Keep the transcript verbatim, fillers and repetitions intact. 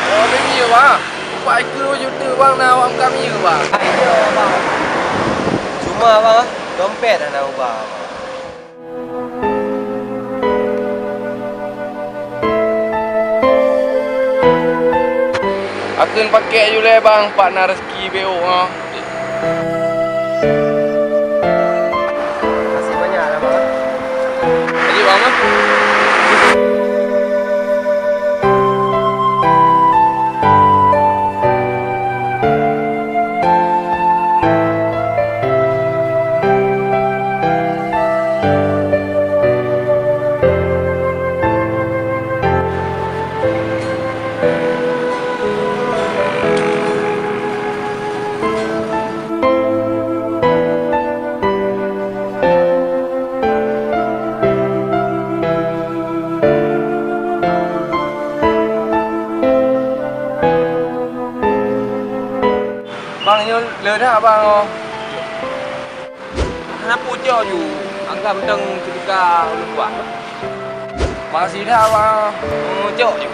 Oh, bang, iya, bang. Upah ikeu dua juta, bang, na awak meukamiyeu, bang. Ah, iya, bang. Cuma, bang, dompet hana ubah, bang. Akun pakai ju lé, bang, pat na rezeki beu, ha. Makasih banyak lah, bang. Ayo, bang, bang. Bang, nyoe le that, bang, oh. Hana peue jok ju, anggam deng teuka ulôn buat. Makasih that, bang. Oh, jok ju.